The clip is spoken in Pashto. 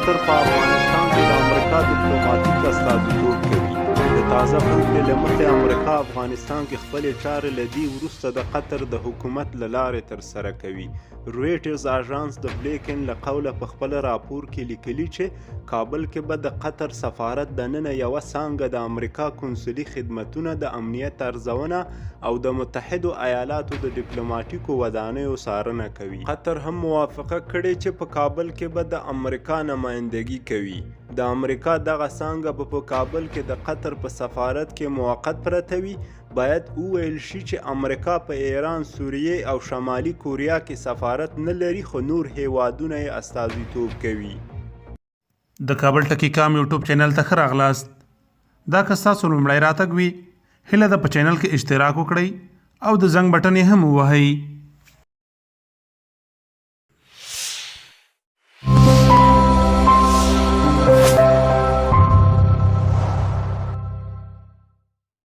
قطر په افغانستان کې د امریکا دیپلوماتیک استازیتوب کوي. د تازه هوکړې له مخې امریکا افغانستان کې خپلې چارې له دې وروسته د قطر د حکومت له لارې ترسره کوي. رویټرز اژانس د بلیکن له قوله په خپل راپور کې لیکلي چې کابل کې به د قطر سفارت دننه یوه څانګه د امریکا کنسولي خدمتونه، د امنیت ارزونه او د متحدو ایالاتو د ډیپلوماټیکو ودانیو څارنه کوي. قطر هم موافقه کړې چې په کابل کې به د امریکا نمایندګي کوي. د امریکا دغه څانګه به په کابل کې د قطر په سفارت کې موقت پرته وي. باید وویل شي چې امریکا په ایران، سوریه او شمالي کوریا کې سفارت نه لري، خو نور هیوادونه یې استازیتوب کوي. د کابل ټکی کام یوټیوب چینل ته ښه راغلاست. دا که ستاسو لومړی راتګ وي، هیله ده په چینل کې اشتراک وکړئ او د زنګ بټن یې هم ووهئ.